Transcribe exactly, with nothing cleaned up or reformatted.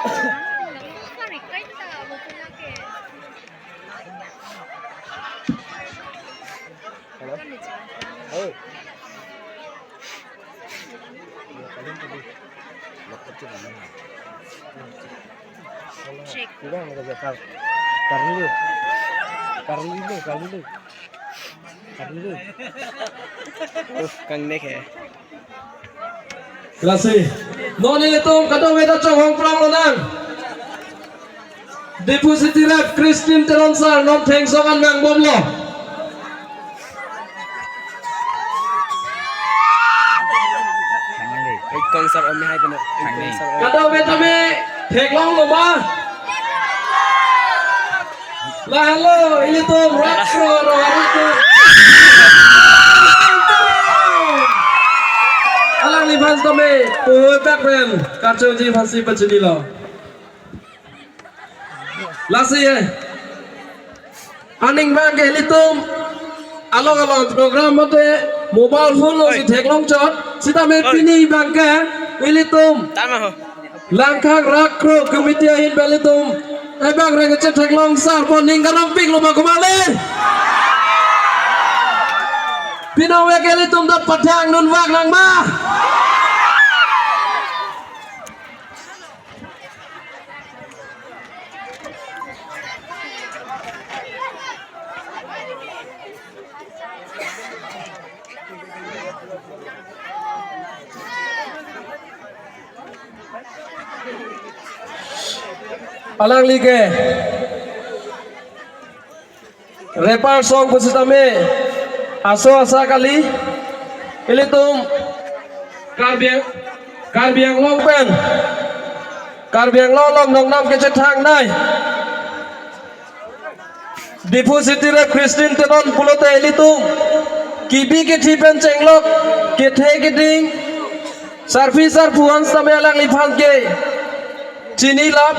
Hello. Hey. Check. Tidak ada kerja kar. Karli. Karli, Karli. Karli. Uff, kangnek he. Lasi. Non ilitum kadokave ta chonghong prong lonang. Deputy Rep Christine Teron sir, non thengsong an nangbomlo. Ikong sir, om hai peno. Ikong sir, om. Kadokave tame theklonglo ma? Lahelo, ilitum rakro ro haritu. Alangliphan tame, puhoi pak pen, kachongji aphansi pachinilo. Lasi ye. Aning abang ke ilitum along along program mate mobile phone alongsi theklong chot. Sitame pini abang ke ilitum Tama ho. Langkhang Rakro Committee ahin pen ilitum ebang reng chetheklong sar pon ning karongpiklo ma kumali. Pinang vek ilitum ta pathang nunvak nang ma. Alangli ke repair song pusitame aso asa kali ilitum Karbi Ang-, Karbi Anglong pen Karbi Anglong along nongnam kechethangnei Deputy Rep Christine Teron pulote ilitum kibi kithi pen chenglok kethe keding sarpi sarpo an sitame alangliphan ke chinilap